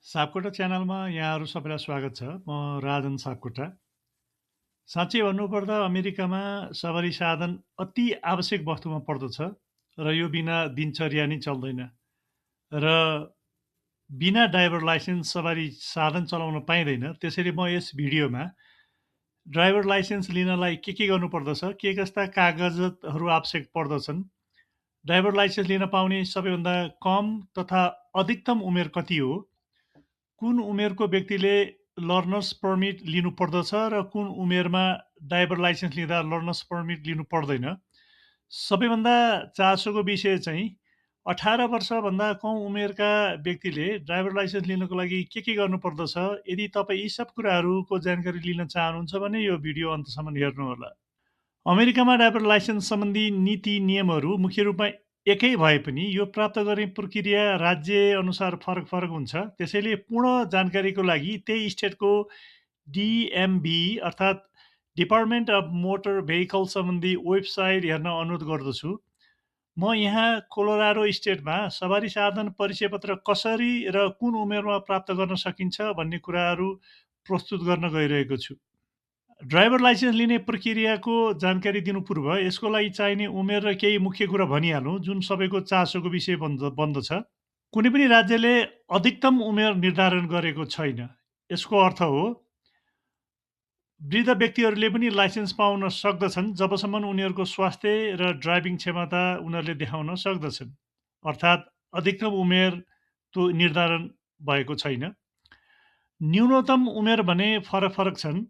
सापकोटा च्यानलमा यहाँहरू सबैलाई स्वागत छ। म राजन सापकोटा। साँच्चै भन्नुपर्दा अमेरिकामा सवारी साधन अति आवश्यक वस्तुमा पर्दछ र यो बिना दिनचर्या नै चल्दैन। र बिना ड्राइभर लाइसेन्स सवारी साधन चलाउन पाइँदैन। त्यसैले म यस भिडियोमा ड्राइभर लाइसेन्स लिनलाई के गर्नुपर्दछ, के कस्ता कागजातहरू आवश्यक पर्दछन्, ड्राइभर लाइसेन्स लिन पाउने सबैभन्दा कम तथा अधिकतम उमेर कति हो, कुन उमेरको व्यक्तिले लर्नर्स पर्मिट लिनु पर्दछ र कुन उमेरमा ड्राइभर लाइसेन्स लिँदा लर्नर्स पर्मिट लिनु पर्दैन। सबैभन्दा चासोको विषय चाहिँ 18 वर्षभन्दा कम उमेरका व्यक्तिले ड्राइभर लाइसेन्स लिनको लागि के गर्नुपर्दछ। यदि तपाईँ यी सब कुराहरूको जानकारी लिन चाहनुहुन्छ भने यो भिडियो अन्तसम्म हेर्नुहोला। अमेरिकामा ड्राइभर लाइसेन्स सम्बन्धी नीति नियमहरू मुख्य रूपमा एकै भए पनि यो प्राप्त गर्ने प्रक्रिया राज्य अनुसार फरक हुन्छ। त्यसैले पूर्ण जानकारीको लागि त्यही स्टेटको DMV अर्थात् डिपार्टमेन्ट अफ मोटर भेहिकल सम्बन्धी वेबसाइट हेर्न अनुरोध गर्दछु। म यहाँ कोलोराडो स्टेटमा सवारी साधन परिचय पत्र कसरी र कुन उमेरमा प्राप्त गर्न सकिन्छ भन्ने कुराहरू प्रस्तुत गर्न गइरहेको छु। ड्राइभर लाइसेन्स लिने प्रक्रियाको जानकारी दिनु पूर्व यसको लागि चाहिने उमेर र केही मुख्य कुरा भनिहालौँ, जुन सबैको चासोको विषय बन्दछ। कुनै पनि राज्यले अधिकतम उमेर निर्धारण गरेको छैन। यसको अर्थ हो वृद्ध व्यक्तिहरूले पनि लाइसेन्स पाउन सक्दछन् जबसम्म उनीहरूको स्वास्थ्य र ड्राइभिङ क्षमता उनीहरूले देखाउन सक्दछन्। अर्थात् अधिकतम उमेर त्यो निर्धारण भएको छैन। न्यूनतम उमेर भने फरक छन्।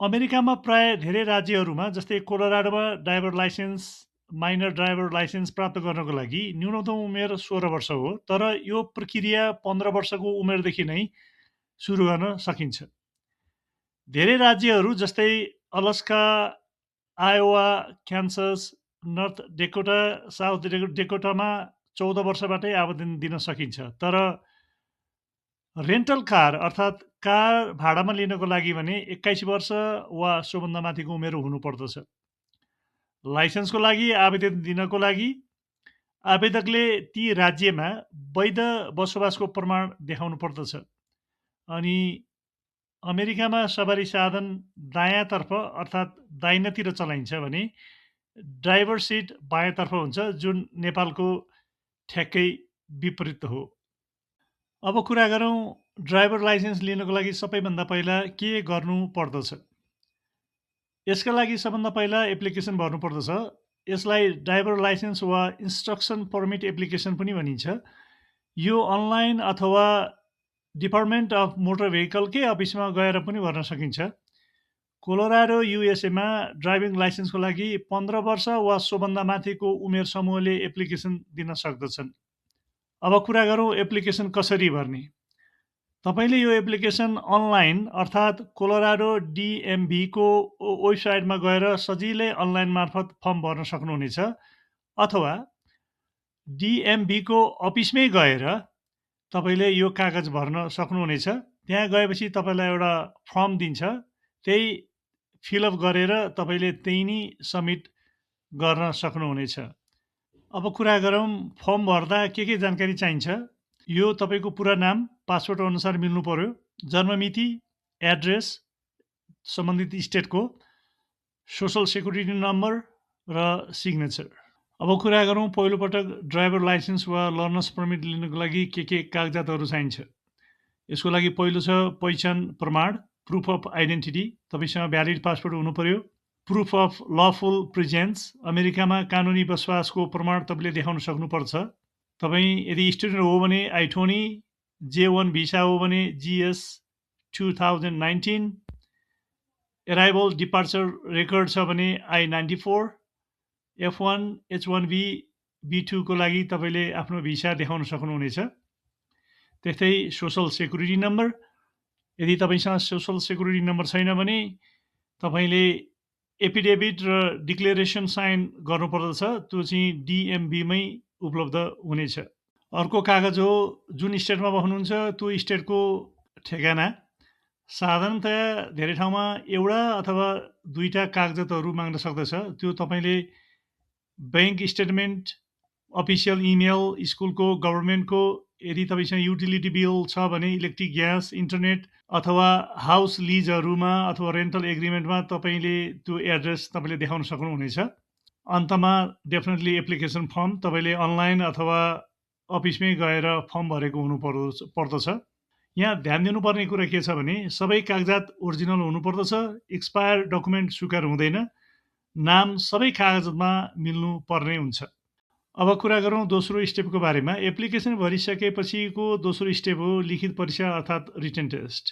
अमेरिकामा प्राय धेरै राज्यहरूमा जस्तै कोलोराडोमा driver licence minor driver licence प्राप्त गर्नको लागि न्यूनतम उमेर 16 वर्ष हो, तर यो प्रक्रिया 15 वर्षको उमेरदेखि नै सुरु गर्न सकिन्छ। धेरै राज्यहरू जस्तै Alaska, Iowa, Kansas, North Dakota, South डेकोटामा 14 वर्षबाटै आवेदन दिन सकिन्छ। तर रेन्टल कार अर्थात् कार भाडामा लिनको लागि भने 21 वर्ष वा सोभन्दा माथिको उमेर हुनुपर्दछ। लाइसेन्सको लागि आवेदन दिनको लागि आवेदकले ती राज्यमा वैध बसोबासको प्रमाण देखाउनु पर्दछ। अनि अमेरिकामा सवारी साधन दायाँतर्फ अर्थात् दाहिनेतिर चलाइन्छ भने ड्राइभर सिट बायाँतर्फ हुन्छ, जुन नेपालको ठ्याक्कै विपरीत हो। अब कुरा गरौँ ड्राइभर लाइसेन्स लिनको लागि सबैभन्दा पहिला के गर्नु पर्दछ। यसका लागि सबभन्दा पहिला एप्लिकेसन भर्नु पर्दछ। यसलाई ड्राइभर लाइसेन्स वा इन्स्ट्रक्सन पर्मिट एप्लिकेसन पनि भनिन्छ। यो अनलाइन अथवा डिपार्टमेन्ट अफ मोटर भेहिकलकै अफिसमा गएर पनि भर्न सकिन्छ। कोलोराडो युएसएमा ड्राइभिङ लाइसेन्सको लागि 15 वर्ष वा सोभन्दा माथिको उमेर समूहले एप्लिकेसन दिन सक्दछन्। अब कुरा गरौँ एप्लिकेसन कसरी भर्ने। तपाईले यो एप्लिकेसन अनलाइन अर्थात् कोलोराडो DMV को वेबसाइटमा गएर सजिलै अनलाइन मार्फत फर्म भर्न सक्नुहुनेछ, अथवा DMV को अफिसमै गएर तपाईले यो कागज भर्न सक्नुहुनेछ। त्यहाँ गएपछि तपाईलाई एउटा फर्म दिन्छ, त्यही फिलअप गरेर तपाईले त्यही नै सबमिट गर्न सक्नुहुनेछ। अब कुरा गरौँ फर्म भर्दा के जानकारी चाहिन्छ। यो तपाईको पुरा नाम पासपोर्ट अनुसार मिल्नु पर्यो, जन्ममिति, एड्रेस सम्बन्धित स्टेटको, सोशल सेक्युरिटी नम्बर र सिग्नेचर। अब कुरा गरौँ पहिलोपटक ड्राइभर लाइसेन्स वा लर्नर्स पर्मिट लिनको लागि के कागजातहरू चाहिन्छ। यसको लागि पहिलो छ पहिचान प्रमाण, प्रुफ अफ आइडेन्टिटी। तपाईसँग भ्यालिड पासपोर्ट हुनु पर्यो। प्रुफ अफ लफुल प्रेजेन्स, अमेरिकामा कानुनी बसोबासको प्रमाण तपाईले देखाउन सक्नुपर्छ। तपाईँ यदि स्टुडेन्ट हो भने I-20, J1 भिसा हो भने GS 2019, एराइभल डिपार्चर रेकर्ड छ भने I-94, F1, H1B, B2 को लागि तपाईले आफ्नो भिसा देखाउन सक्नुहुनेछ। त्यस्तै सोशल सेक्युरिटी नम्बर, यदि तपाईसँग सोशल सेक्युरिटी नम्बर छैन भने तपाईले एफिडेभिट र डिक्लेरेसन साइन गर्नुपर्दछ। त्यो चाहिँ DMV मै उपलब्ध हुनेछ। अर्को कागज हो जुन स्टेटमा बस्नुहुन्छ त्यो स्टेटको ठेगाना। साधारणतया धेरै ठाउँमा एउटा अथवा दुईटा कागजातहरू माग्न सक्दछ। त्यो तपाईले बैंक स्टेटमेन्ट, अफिसियल इमेल, स्कुलको, गभर्नमेन्टको यदि तपाईँसँग युटिलिटी बिल छ भने इलेक्ट्रिक, ग्यास, इन्टरनेट अथवा हाउस लिजहरूमा अथवा रेन्टल एग्रिमेन्टमा तपाईँले त्यो एड्रेस तपाईँले देखाउन सक्नुहुनेछ। अन्तमा डेफिनेटली एप्लिकेसन फर्म तपाईँले अनलाइन अथवा अफिसमै गएर फर्म भरेको पर्दछ। यहाँ ध्यान दिनुपर्ने कुरा के छ भने सबै कागजात ओरिजिनल हुनुपर्दछ, एक्सपायर डकुमेन्ट स्वीकार हुँदैन, नाम सबै कागजमा मिल्नु पर्ने हुन्छ। अब कुरा गरौँ दोस्रो स्टेपको बारेमा। एप्लिकेसन भरिसकेपछिको दोस्रो स्टेप हो लिखित परीक्षा अर्थात् रिटन टेस्ट।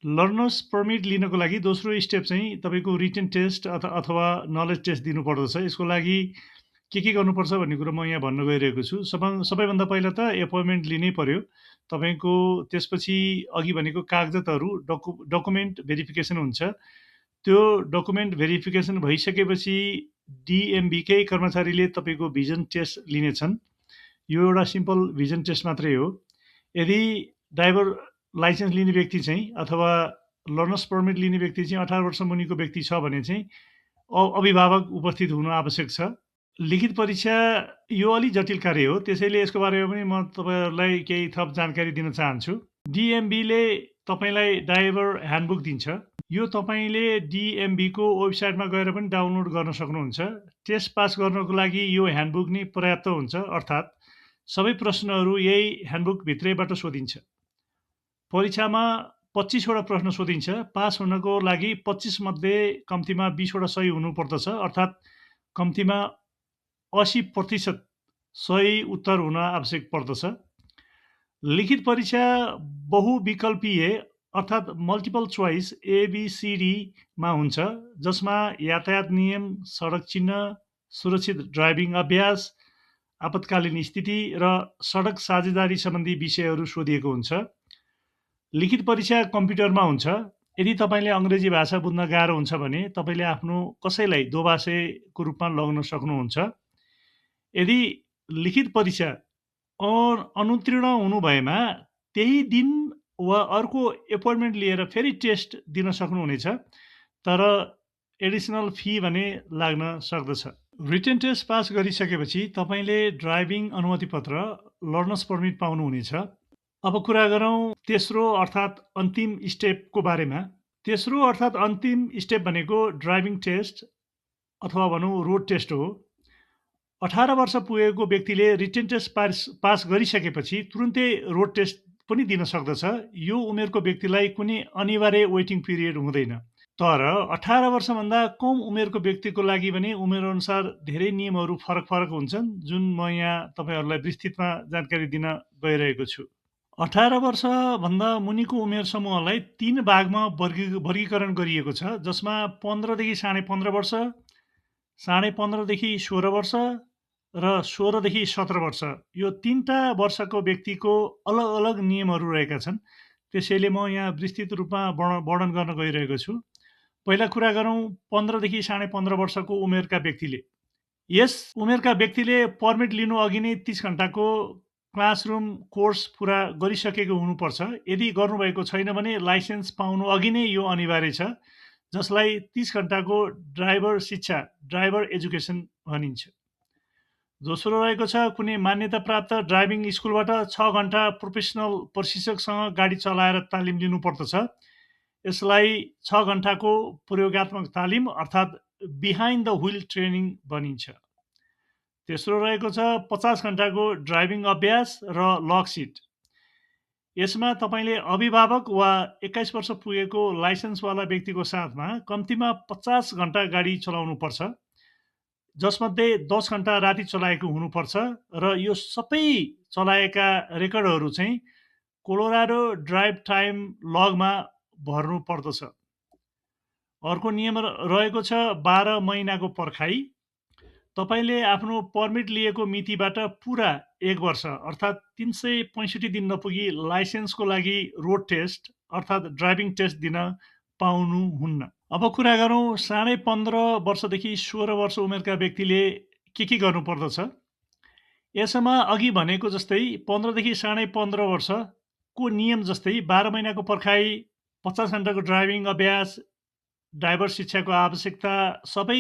लर्नर्स परमिट लिनको लागि दोस्रो स्टेप चाहिँ तपाईँको रिटन टेस्ट अथवा नलेज टेस्ट दिनुपर्दछ। यसको लागि के गर्नुपर्छ भन्ने कुरो म यहाँ भन्न गइरहेको छु। सबैभन्दा पहिला त एपोइन्टमेन्ट लिनै पर्यो तपाईँको। त्यसपछि अघि भनेको कागजातहरू डकुमेन्ट भेरिफिकेसन हुन्छ। त्यो डकुमेन्ट भेरिफिकेसन भइसकेपछि डिएमबीकै कर्मचारीले तपाईँको भिजन टेस्ट लिनेछन्। यो एउटा सिम्पल भिजन टेस्ट मात्रै हो। यदि ड्राइभर लाइसेन्स लिने व्यक्ति चाहिँ अथवा लर्नर्स परमिट लिने व्यक्ति चाहिँ 18 वर्ष मुनिको व्यक्ति छ भने चाहिँ अभिभावक उपस्थित हुनु आवश्यक छ। लिखित परीक्षा यो अलि जटिल कार्य हो, त्यसैले यसको बारेमा पनि म तपाईँहरूलाई केही थप जानकारी दिन चाहन्छु। डिएमबीले तपाईँलाई ड्राइभर ह्यान्डबुक दिन्छ। यो तपाईँले डिएमबीको वेबसाइटमा गएर पनि डाउनलोड गर्न सक्नुहुन्छ। टेस्ट पास गर्नको लागि यो ह्यान्डबुक नै पर्याप्त हुन्छ, अर्थात् सबै प्रश्नहरू यही ह्यान्डबुक भित्रैबाट सोधिन्छ। परीक्षामा 25 वटा प्रश्न सोधिन्छ। पास हुनको लागि 25 मध्ये कम्तीमा 20 वटा सही हुनुपर्दछ, अर्थात् कम्तीमा 80% सही उत्तर हुन आवश्यक पर्दछ। लिखित परीक्षा बहुविकल्पीय अर्थात् मल्टिपल चोइस ABCDमा हुन्छ, जसमा यातायात नियम, सडक चिन्ह, सुरक्षित ड्राइभिङ अभ्यास, आपतकालीन स्थिति र सडक साझेदारी सम्बन्धी विषयहरू सोधिएको हुन्छ। लिखित परीक्षा कम्प्युटरमा हुन्छ। यदि तपाईँले अङ्ग्रेजी भाषा बुझ्न गाह्रो हुन्छ भने तपाईँले आफ्नो कसैलाई दोभाषीको रूपमा लगाउन सक्नुहुन्छ। यदि लिखित परीक्षा अनुत्तीर्ण हुनुभएमा त्यही दिन वा अर्को एपोइन्टमेन्ट लिएर फेरि टेस्ट दिन सक्नुहुनेछ, तर एडिसनल फी भने लाग्न सक्दछ। रिटन टेस्ट पास गरिसकेपछि तपाईँले ड्राइभिङ अनुमति पत्र लर्नर्स परमिट पाउनुहुनेछ। अब कुरा गरौँ तेस्रो अर्थात् अन्तिम स्टेपको बारेमा। तेस्रो अर्थात् अन्तिम स्टेप भनेको ड्राइभिङ टेस्ट अथवा भनौँ रोड टेस्ट हो। 18 वर्ष पुगेको व्यक्तिले रिटन टेस्ट पास गरिसकेपछि तुरुन्तै रोड टेस्ट पनि दिन सक्दछ। यो उमेरको व्यक्तिलाई कुनै अनिवार्य वेटिङ पिरियड हुँदैन। तर 18 वर्षभन्दा कम उमेरको व्यक्तिको लागि भने उमेरअनुसार धेरै नियमहरू फरक हुन्छन्, जुन म यहाँ तपाईँहरूलाई विस्तृतमा जानकारी दिन गइरहेको छु। 18 वर्षभन्दा मुनिको उमेर समूहलाई 3 भागमा वर्गीकरण गरिएको छ, जसमा 15 देखि 15.5 वर्ष, 15.5 देखि 16 वर्ष र 16 देखि 17 वर्ष, यो 3टा वर्षको व्यक्तिको अलग अलग नियमहरू रहेका छन्। त्यसैले म यहाँ विस्तृत रूपमा वर्णन गर्न गइरहेको छु। पहिला कुरा गरौँ 15 देखि 15.5 वर्षको उमेरका व्यक्तिले। यस उमेरका व्यक्तिले पर्मिट लिनु अघि नै 30 घण्टाको क्लासरुम कोर्स पुरा गरिसकेको हुनुपर्छ। यदि गर्नुभएको छैन भने लाइसेन्स पाउनु अघि नै यो अनिवार्य छ, जसलाई 30 घण्टाको ड्राइभर शिक्षा ड्राइभर एजुकेसन भनिन्छ। दोस्रो रहेको छ कुनै मान्यता प्राप्त ड्राइभिङ स्कुलबाट 6 घण्टा प्रोफेसनल प्रशिक्षकसँग गाडी चलाएर तालिम लिनुपर्दछ। यसलाई 6 घण्टाको प्रयोगात्मक तालिम अर्थात् बिहाइन्ड द व्हील ट्रेनिङ भनिन्छ। तेस्रो रहेको छ 50 घण्टाको ड्राइभिङ अभ्यास र लक सिट। यसमा तपाईँले अभिभावक वा 21 वर्ष पुगेको लाइसेन्सवाला व्यक्तिको साथमा कम्तीमा 50 घण्टा गाडी चलाउनु पर्छ, जसमध्ये 10 घण्टा राति चलाएको हुनुपर्छ र यो सबै चलाएका रेकर्डहरू चाहिँ कोलोराडो ड्राइभ टाइम लगमा भर्नु पर्दछ। अर्को नियम रहेको छ 12 महिनाको पर्खाइ। तपाईँले आफ्नो पर्मिट लिएको मितिबाट पुरा 1 वर्ष अर्थात् 365 दिन नपुगी लाइसेन्सको लागि रोड टेस्ट अर्थात् ड्राइभिङ टेस्ट दिन पाउनुहुन्न। अब कुरा गरौँ 15.5 वर्षदेखि 16 वर्ष उमेरका व्यक्तिले के गर्नुपर्दछ। यसमा अघि भनेको जस्तै 15 देखि 15.5 वर्षको नियम जस्तै 12 महिनाको पर्खाइ, 50 घण्टाको ड्राइभिङ अभ्यास, ड्राइभर शिक्षाको आवश्यकता सबै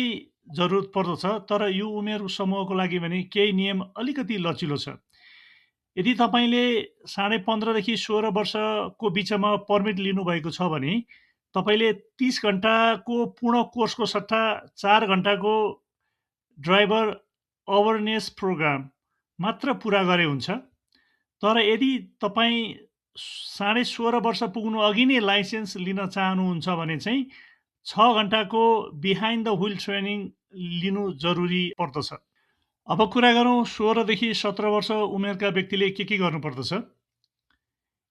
जरुरत पर्दछ। तर यो उमेर समूहको लागि भने केही नियम अलिकति लचिलो छ। यदि तपाईँले 15.5 देखि 16 वर्षको बिचमा पर्मिट लिनुभएको छ भने तपाईँले 30 घण्टाको पूर्ण कोर्सको सट्टा 4 घण्टाको ड्राइभर अवेरनेस प्रोग्राम मात्र पुरा गरे हुन्छ। तर यदि तपाईँ 16.5 वर्ष पुग्नु अघि नै लाइसेन्स लिन चाहनुहुन्छ भने चाहिँ 6 घण्टाको बिहाइन्ड द व्हिल ट्रेनिङ लिनु जरुरी पर्दछ। अब कुरा गरौँ 16 देखि 17 वर्ष उमेरका व्यक्तिले के गर्नुपर्दछ।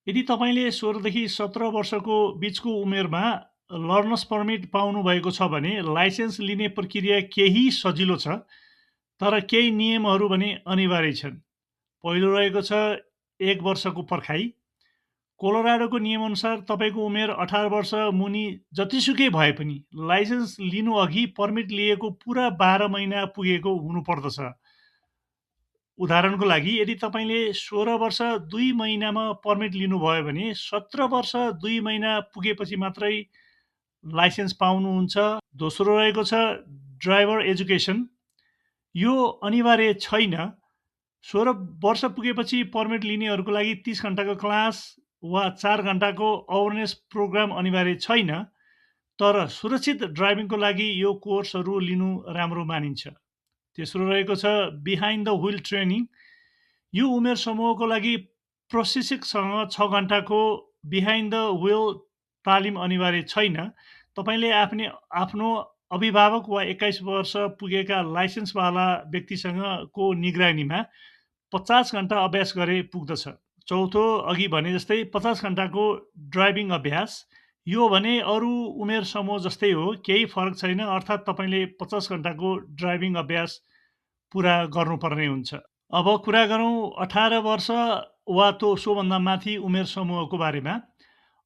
यदि तपाईँले 16 देखि 17 वर्षको बिचको उमेरमा लर्नर्स पर्मिट पाउनु भएको छ भने लाइसेन्स लिने प्रक्रिया केही सजिलो छ, तर केही नियमहरू भने अनिवार्य छन्। पहिलो रहेको छ 1 वर्षको पर्खाइ। कोलोराडोको नियमअनुसार तपाईँको उमेर 18 वर्ष मुनि जतिसुकै भए पनि लाइसेन्स लिनु अघि पर्मिट लिएको पुरा 12 महिना पुगेको हुनुपर्दछ। उदाहरणको लागि यदि तपाईँले 16 वर्ष 2 महिनामा पर्मिट लिनुभयो भने 17 वर्ष 2 महिना पुगेपछि मात्रै लाइसेन्स पाउनुहुन्छ। दोस्रो रहेको छ ड्राइभर एजुकेसन। यो अनिवार्य छैन। 16 वर्ष पुगेपछि पर्मिट लिनेहरूको लागि 30 घण्टाको क्लास वा 4 घण्टाको अवेरनेस प्रोग्राम अनिवार्य छैन, तर सुरक्षित ड्राइभिङको लागि यो कोर्सहरू लिनु राम्रो मानिन्छ। तेस्रो रहेको छ बिहाइन्ड द व्हिल ट्रेनिङ। यो उमेर समूहको लागि प्रशिक्षकसँग 6 घण्टाको बिहाइन्ड द व्हिल तालिम अनिवार्य छैन। तपाईँले आफ्नो अभिभावक वा 21 वर्ष पुगेका लाइसेन्सवाला व्यक्तिसँगको निगरानीमा 50 घण्टा अभ्यास गरे पुग्दछ। चौथो, अघि भने जस्तै 50 घण्टाको ड्राइभिङ अभ्यास। यो भने अरू उमेर समूह जस्तै हो, केही फरक छैन। अर्थात् तपाईँले 50 घण्टाको ड्राइभिङ अभ्यास पुरा गर्नुपर्ने हुन्छ। अब कुरा गरौँ 18 वर्ष वा सोभन्दा माथि उमेर समूहको बारेमा।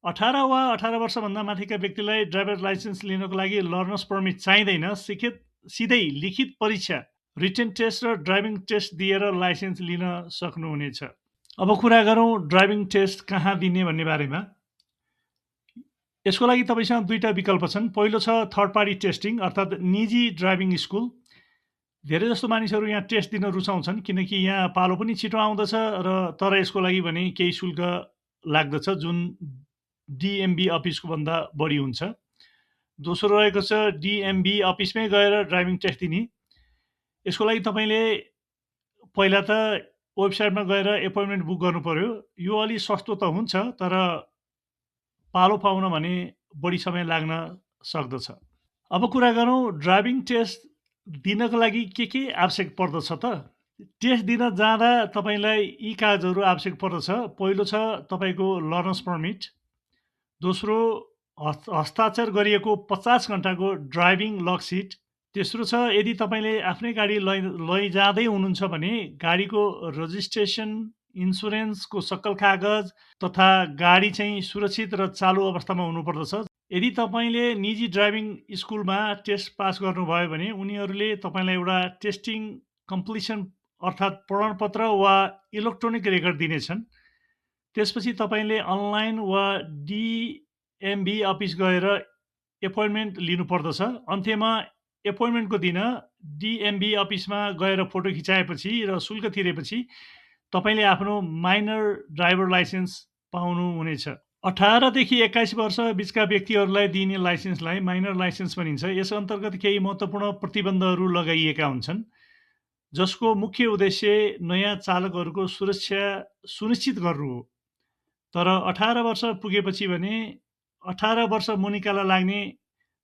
18 वा 18 वर्षभन्दा माथिका व्यक्तिलाई ड्राइभर लाइसेन्स लिनको लागि लर्नर्स पर्मिट चाहिँदैन। सिधै लिखित परीक्षा, रिटन टेस्ट र ड्राइभिङ टेस्ट दिएर लाइसेन्स लिन सक्नुहुनेछ। अब कुरा गरौँ ड्राइभिङ टेस्ट कहाँ दिने भन्ने बारेमा। यसको लागि तपाईसँग दुईटा विकल्प छन्। पहिलो छ थर्ड पार्टी टेस्टिङ, अर्थात् निजी ड्राइभिङ स्कुल। धेरै जस्तो मानिसहरू यहाँ टेस्ट दिन रुचाउँछन् किनकि यहाँ पालो पनि छिटो आउँदछ र तर यसको लागि भने केही शुल्क लाग्दछ, जुन डिएमबी अफिसको भन्दा बढी हुन्छ। दोस्रो रहेको छ डिएमबी अफिसमै गएर ड्राइभिङ टेस्ट दिने। यसको लागि तपाईँले पहिला त वेबसाइटमा गएर एपोइन्टमेन्ट बुक गर्नु पर्यो। यो अलि सस्तो त हुन्छ, तर पालो पाउन भने बढी समय लाग्न सक्दछ। अब कुरा गरौँ ड्राइभिङ टेस्ट दिनको लागि के आवश्यक पर्दछ त। टेस्ट दिन जाँदा तपाईँलाई यी कागजहरू आवश्यक पर्दछ। पहिलो छ तपाईँको लर्नर्स पर्मिट। दोस्रो हस्ताक्षर गरिएको 50 घण्टाको ड्राइभिङ लग सिट। तेस्रो छ यदि तपाईँले आफ्नै गाडी लैजाँदै हुनुहुन्छ भने गाडीको रजिस्ट्रेसन, इन्सुरेन्सको सक्कल कागज तथा गाडी चाहिँ सुरक्षित र चालु अवस्थामा हुनुपर्दछ। यदि तपाईँले निजी ड्राइभिङ स्कुलमा टेस्ट पास गर्नुभयो भने उनीहरूले तपाईँलाई एउटा टेस्टिङ कम्प्लिसन अर्थात् प्रमाणपत्र वा इलेक्ट्रोनिक रेकर्ड दिनेछन्। त्यसपछि तपाईँले अनलाइन वा डिएमबी अफिस गएर एपोइन्टमेन्ट लिनुपर्दछ। अन्त्यमा एपोइन्टमेन्टको दिन डिएमबी अफिसमा गएर फोटो खिचाएपछि र शुल्क तिरेपछि तपाईँले आफ्नो माइनर ड्राइभर लाइसेन्स पाउनुहुनेछ। 18 देखि 21 वर्ष बिचका व्यक्तिहरूलाई दिइने लाइसेन्सलाई माइनर लाइसेन्स भनिन्छ। यस अन्तर्गत केही महत्त्वपूर्ण प्रतिबन्धहरू लगाइएका हुन्छन्, जसको मुख्य उद्देश्य नयाँ चालकहरूको सुरक्षा सुनिश्चित गर्नु हो। तर 18 वर्ष पुगेपछि भने 18 वर्ष मुनिकालाई लाग्ने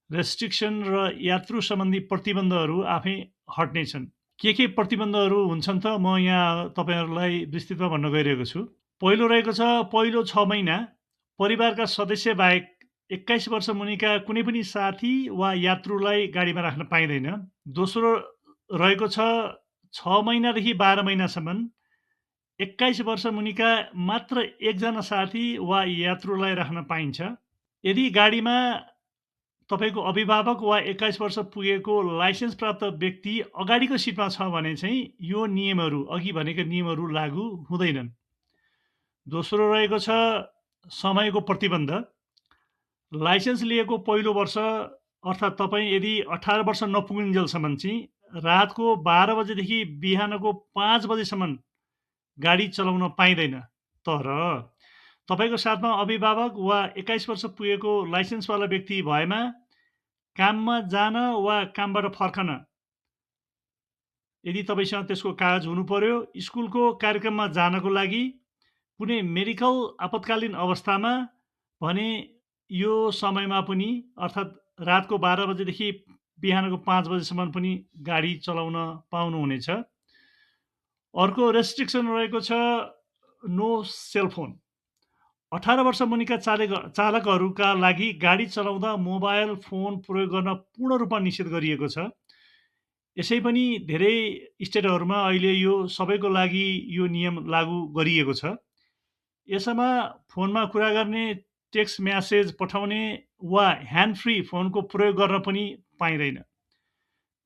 रेस्ट्रिक्सन र यात्रु सम्बन्धी प्रतिबन्धहरू आफै हट्नेछन्। के प्रतिबन्धहरू हुन्छन् त म यहाँ तपाईँहरूलाई विस्तृतमा भन्न गइरहेको छु। पहिलो रहेको छ पहिलो 6 महिना परिवारका सदस्य बाहेक 21 वर्ष मुनिका कुनै पनि साथी वा यात्रुलाई गाडीमा राख्न पाइँदैन। दोस्रो रहेको छ 6 महिनादेखि 12 महिनासम्म 21 वर्ष मुनिका मात्र एकजना साथी वा यात्रुलाई राख्न पाइन्छ। यदि गाडीमा तपाईँको अभिभावक वा 21 वर्ष पुगेको लाइसेन्स प्राप्त व्यक्ति अगाडिको सिटमा छ भने चाहिँ यो नियमहरू, अघि भनेका नियमहरू लागू हुँदैनन्। दोस्रो रहेको छ समयको प्रतिबन्ध। लाइसेन्स लिएको पहिलो वर्ष अर्थात् तपाईँ यदि 18 वर्ष नपुगिन्जेलसम्म चाहिँ रातको 12 बजेदेखि बिहानको 5 बजेसम्म गाडी चलाउन पाइँदैन। तर तपाईँको साथमा अभिभावक वा 21 वर्ष पुगेको लाइसेन्सवाला व्यक्ति भएमा काममा जान वा कामबाट फर्कन यदि तपाईँसँग त्यसको कागज हुनु पर्यो, स्कुलको कार्यक्रममा जानको लागि, कुनै मेडिकल आपतकालीन अवस्थामा भने यो समयमा पनि अर्थात् रातको 12 बजेदेखि बिहानको 5 बजेसम्म पनि गाडी चलाउन पाउनुहुनेछ। अर्को रेस्ट्रिक्सन रहेको छ नो सेलफोन। 18 वर्ष मुनिका चालकहरूका लागि गाडी चलाउँदा मोबाइल फोन प्रयोग गर्न पूर्ण रूपमा निषेध गरिएको छ। यसै पनि धेरै स्टेटहरूमा अहिले यो सबैको लागि यो नियम लागू गरिएको छ। यसमा फोनमा कुरा गर्ने, टेक्स्ट म्यासेज पठाउने वा ह्यान्ड फ्री फोनको प्रयोग गर्न पनि पाइँदैन।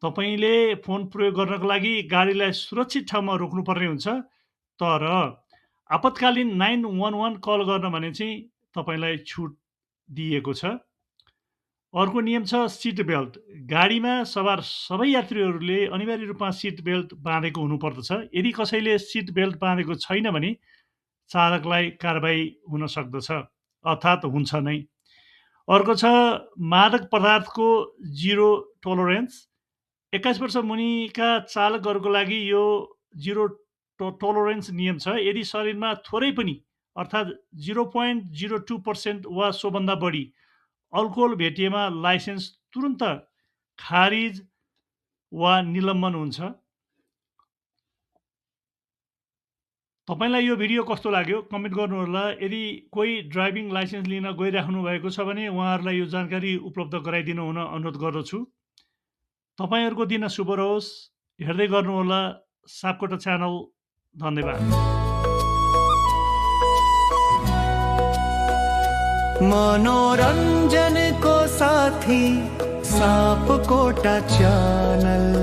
तपाईँले फोन प्रयोग गर्नको लागि गाडीलाई सुरक्षित ठाउँमा रोक्नुपर्ने हुन्छ। तर आपतकालीन 911 कल गर्न भने चाहिँ तपाईँलाई छुट दिएको छ। अर्को नियम छ सिट बेल्ट। गाडीमा सवार सबै यात्रीहरूले अनिवार्य रूपमा सिट बेल्ट बाँधेको हुनुपर्दछ। यदि कसैले सिट बेल्ट बाँधेको छैन भने चालकलाई कारबाही हुन सक्दछ, अर्थात् हुन्छ नै। अर्को छ मादक पदार्थको जिरो टोलरेन्स। 21 वर्ष मुनिका चालकहरूको लागि यो जिरो टोलरेन्स नियम छ। यदि शरीरमा थोरै पनि अर्थात् 0.02% वा सोभन्दा बढी अल्कोहल भेटिएमा लाइसेन्स तुरुन्त खारिज वा निलम्बन हुन्छ। तपाईँलाई यो भिडियो कस्तो लाग्यो कमेन्ट गर्नुहोला। यदि कोही ड्राइभिङ लाइसेन्स लिन गइराख्नु भएको छ भने उहाँहरूलाई यो जानकारी उपलब्ध गराइदिनु हुन अनुरोध गर्दछु। तपाईँहरूको दिन शुभ रहोस्। हेर्दै गर्नुहोला सापकोटा च्यानल। धन्यवाद। मनोरञ्जन को साथी सापकोटा च्यानल।